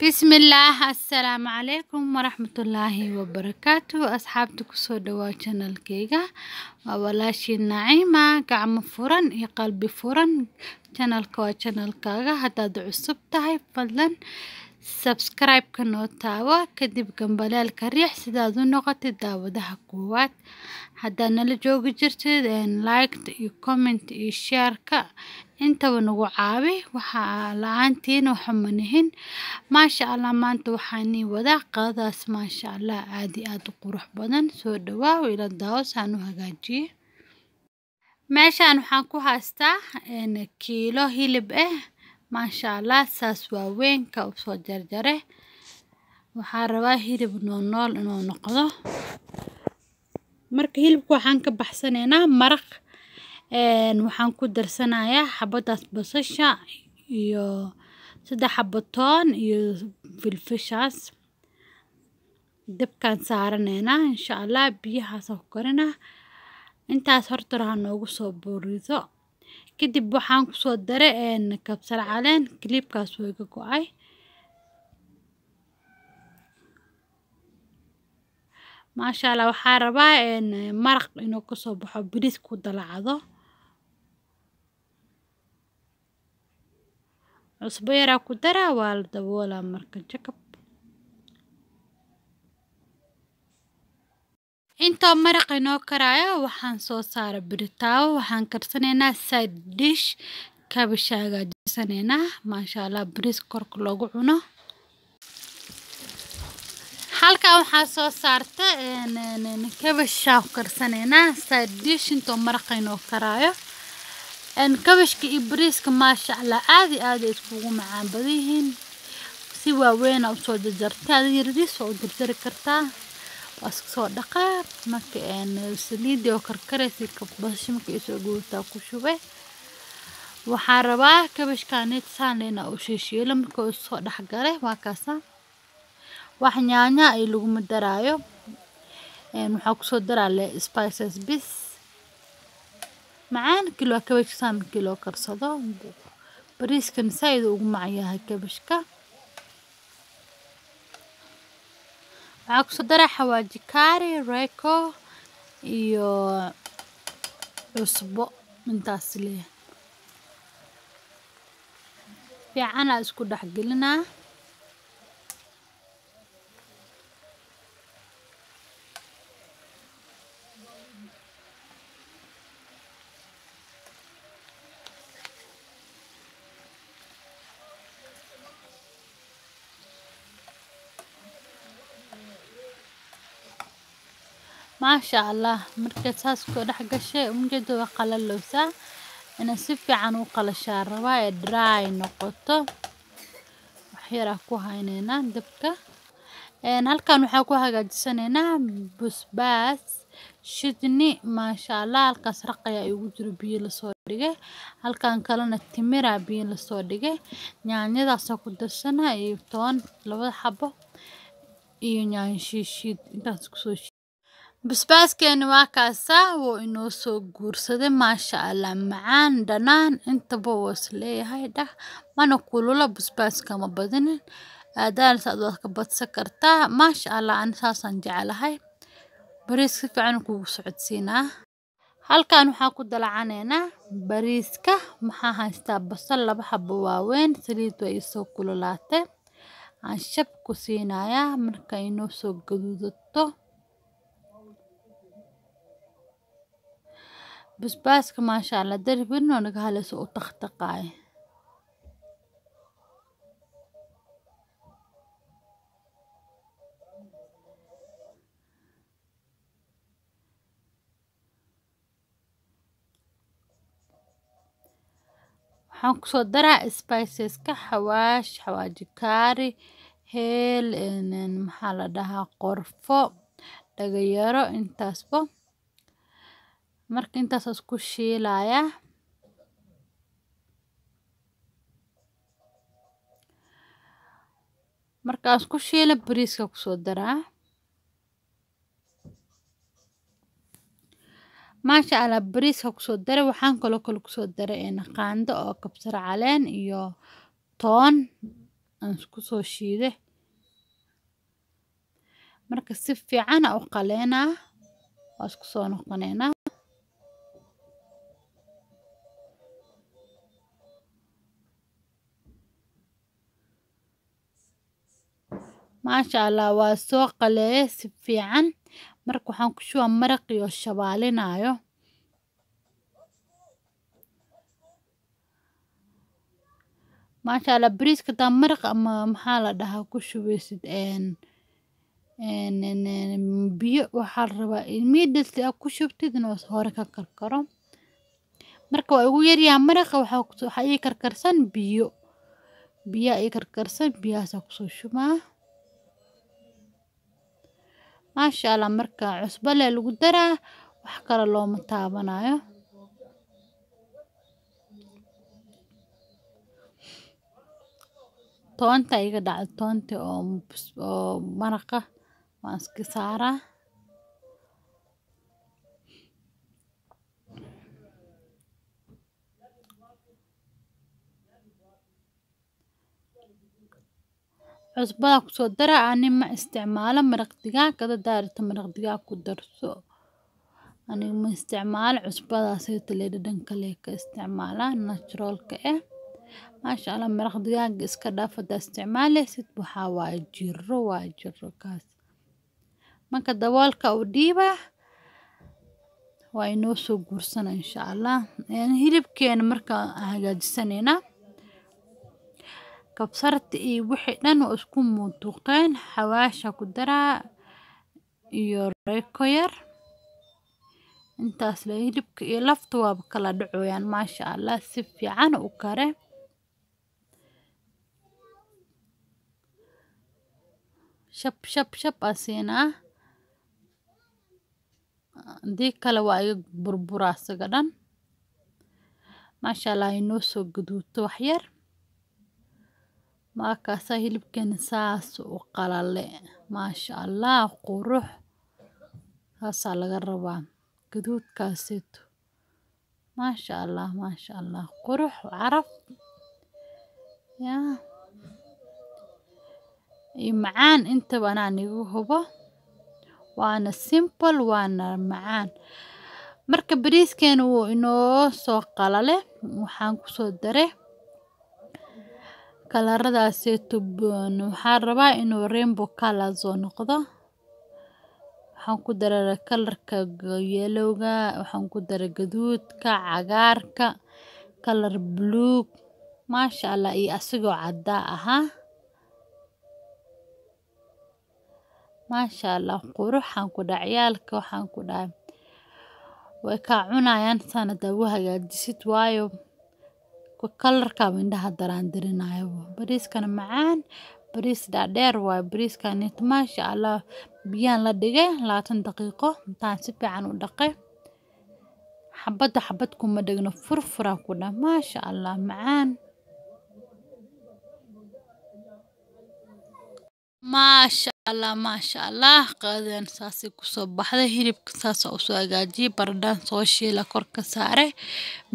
Bismillaah, assalaamu calaykum waraxmatullaahi wabarakaatu. Asxaabta kusoo dhawaa channelkayga, waa walaashii Naciima. Gacmo furan iyo qalbi furan, channelka waa channelkaaga. Haddaad cusub tahay, fadlan subscribe-ka noo taawo, kadib gambaleelka riix sidaad u noqotid daawadaha koowaad. Haddaad nala joogi jirtid, like iyo comment iyo share-ka intaba nagu caawi. Waxaa la-aantiin waxa ma nihin. Maasha Allah, maanta waxaan ii wadaa qadadaas, maasha Allah, aad iyo aad u qurux badan. Soo dhawaaw, ila daawo saan u hagaajiyey. Meeshaan waxaan ku haystaa kiilo hilib ah, maasha Allah, saas waaweynka usoo jarjare. Waxaan rabaa hilib nool inuu noqdo. Marka hilibka waxaan ka baxsanaynaa maraq. Waxaan ku darsanayaa xabadaas basasha iyo 3 xabo toon iyo filfishaas. Dabkaan saaranaynaa, insha Allah, biyahaasaan ku karinaa. Intaas horta ha noogu soo buuriso. Kadib waxaan kusoo daray kabsar caleen. Clipkaas wuu iga go'ay. Maasha Allah, waxaa rabaa maraq inuu kasoo baxo, bariis ku dalacdo. Cusbo yaraa ku daraa, waa la daboolaa marka jakab. Intoo maraq inoo karaayo, waxaan soo saaray biritaawo. Waxaan karsanaynaa side dish, kaabisha hagaajisanaynaa, maasha Allah, bariis korka loogu cuno. Halkan waxaa soo saarta kabashaa ku karsanaynaa side dish intoo maraqa inoo karaayo. Kabashka iyo bariiska, maasha Allah, aad iyo aad ay iskugu macaan badan yihiin. Si waaweyn aa usoo jarjartay, adiga yariis waa u jarjari kartaa. Waa iska soo dhaqaa. Marka saliidii oo karkaraysa, basasha marka ay soo gudataa, ku shubay. Waxaan rabaa kabashkaanit saan inaa u shiishiilo. Marka uu soo dhex galay, waa kaasa. Wax yaanya ay laguma daraayo. Waxaa kusoo daraa le spices bis. Macaan kilo kabashka saan markii loo karsado, bariiskan saaid ugu macaan yahay kabashka. Waxaa kusoo daraa xawaaji kaari, Royco iyo cusbo, intaas leh. Fiican aa isku dhex gelinaa. Maasha Allah, marka saas ku dhex gashay, ujeedo waa qalalowsaa. Inay si fiican u qalashaa rabaa ee dry noqoto. Wax yar aa ku haynaynaa dabka. Halkan waxaa ku hagaajisanaynaa basbaas shidni, maasha Allah. Halkaas raq ayaa igu jiro, biyo lasoo dhigay. Halkan kalena timira biyo lasoo dhigay. Yaanyadaas ku darsanaa iyo toon 2 xabo iyo yaanyo shiishiid, intaas kusoo. Basbaaskeeni waa kaasaa, wuu inoo soo guursaday, maasha Allah. Macaan dhanaan intaba wuu is leeyahay dhah, mana kulula. Basbaaska ma badinin, aadaan saad waad ka badsan kartaa. Maasha Allah, ani saasaan jecelahay. Bariis si fiican kugu socodsiinaa. Halkan waxaa ku dalacanaynaa bariiska. Maxaa haystaa? Basal 2 xabo waaweyn. Saliid waa isoo kululaatay, aan shab ku siinayaa marka inoo soo gaduudato. Basbaaska, maasha Allah, darbin oo naga haleyso u taqtaqaay. Waxaan kusoo daraa spiceska: xawaash, xawaaji kaari, heel, maxaa la dhahaa, qorfo, dhagayaro, intaasba. Marka intaas isku shiilayaa. Markaan isku shiila, bariiska kusoo daraa. Maasha Allah, bariiska kusoo daray. Waxaan kaloo kale kusoo daray qaando oo kabsar caleen iyo toon. Aan isku soo shiiday. Marka si fiican u qaleynaa, waa isku soo noqoneynaa. Maasha Allah, waa soo qaleeyay si fiican. Marka waxaan ku shubaa maraq iyo shabaalinayo. Maasha Allah, bariiska hadaa maraq ama maxaa la dhahaa ku shubeysid een biyo, waxaa la rabaa immediately aad ku shubtid inuu hore ka karkaro. Marka waa igu yaryahay maraqa, waxaa ii karkarsan biyo. Biyaa ii karkarsan, biyahaas kusoo shubaa. Maasha Allah, marka cusbo lee lagu daraa, wax kale looma taabanayo. Toonta iga dhacday, toonta oo maraqa waan iska saaraa. Cusbada kusoo daraa. Ani ma isticmaalo maraq digaag. Hadaa rabto maraq digaag ku darso. Aniga ma isticmaalo cusbadaas lee, dhadhanka lee ka isticmaalaa naturalka eh. Maasha Allah, maraq digaag iska dhaaf hadaa isticmaaleysid, waxaa waaye jiro, waa jiro kaas. Marka daboolka u dhiibaa, waa inoo soo guursana insha Allah. Hilibkeena marka hagaajisanayna, kabsarta iyo wixii dhan oo isku muuduqeen, xawaasha ku daraa iyo Royco yar. Intaas le hilibka iyo lafta waaba kala dhacoyaan. Maasha Allah, si fiican u kare. Shab shab shab aa siinaa, hadii kale waa iga burbura asaga dhan. Maasha Allah, inoo soo gaduuto wax yar. Markaasaa hilibkeena saas u qalale. Maasha Allah, qurux saasaa laga rabaa gaduudkaaseeto. Maasha Allah, maasha Allah, qurux, caraf yaa iyo macaan intaba anaa nigu hubo. Waana simple, waana macaan. Marka bariiskeena wuu inoo soo qalale, waxaan kusoo daray kalaradaaseyto. Waxaan rabaa inuu rainbow colors oo noqdo. Waxaan ku daray kalarka yellowga, waxaan ku daray gaduudka, cagaarka, kalar buluug, maasha Allah, iyo asigoo caddaa ahaa. Maasha Allah, quruxaan ku dhahay. Ciyaalka waxaan ku dhahay way kaa cunayaan saan hadaa u hagaajisid, waayo kalarkaa indhaha daraandarinayo. Bariiskana macaan, bariis dhaadheer waaye bariiskanito. Maasha Allah, biyaan la dhigay 20 daqiiqo intaan si fiican u dhaqay. Xabadda xabad kuma dhegno, furfuraa ku dhah. Maasha Allah, macaan. Maasha Allah, maasha Allah, qadadeen saasay kusoo baxday. Hilibka saasa usoo hagaajiyay, baradhaan soo shiila kor ka saaray.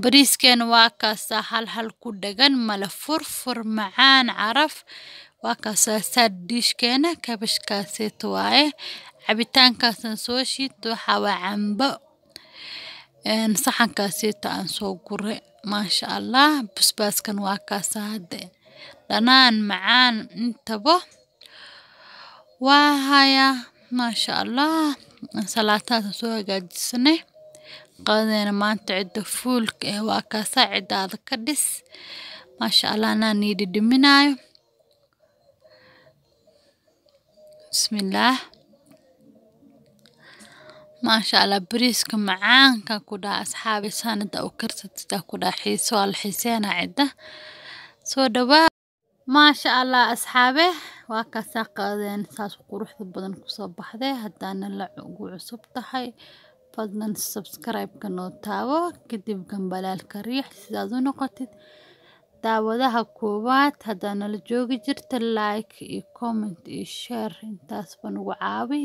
Bariiskeena waa kaasaa, hal hal ku dhagan male, furfur, macaan, caraf. Waa kaasaa side dishkeena, kabashkaaseeto waaye. Cabitaankaasaan soo shiito, waxaa waa cambo. Saxankaaseeto aan soo guray. Maasha Allah, basbaaskan waa kaasaa hadde, dhanaan, macaan intaba waa hayaa. Maasha Allah, salaataas soo hagaajisanay. Qadadeena maanta cidda fuulka eh waa kaasaa, ciddaada ka dhis. Maasha Allah, anaa nii dhidhiminaayo. Bismillaah. Maasha Allah, bariiska macaanka ku dhaha. Asxaabi, sanada u karsatid ku dhaha, xiiso waa la xiiseynaa cidda. Soo dhawaa. Maasha Allah, asxaabe, waa kaasaa qadadeen saas quruxda badan kusoo baxday. Haddaana la ugu cusub tahay, fadlan subscribe-ka noo taabo, kadib gambalaalka riix sidaad u noqotid daawadaha koowaad. Haddaa nala joogi jirta, like iyo comment iyo share intaasba nagu caawi.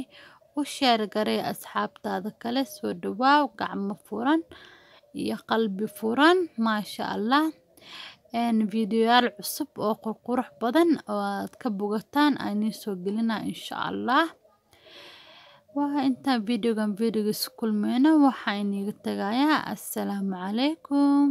U share garee asxaabtaada kale. Soo dhawaaw, gacmo furan iyo qalbi furan. Maasha Allah. Videoyaal cusub oo qurqurux badan oo aad ka bogataan aan soo gelinaa insha Allah. Waa intaan videogan videogiis kulmeyno, waxaa iniga tagayaa assalaamu calaykum.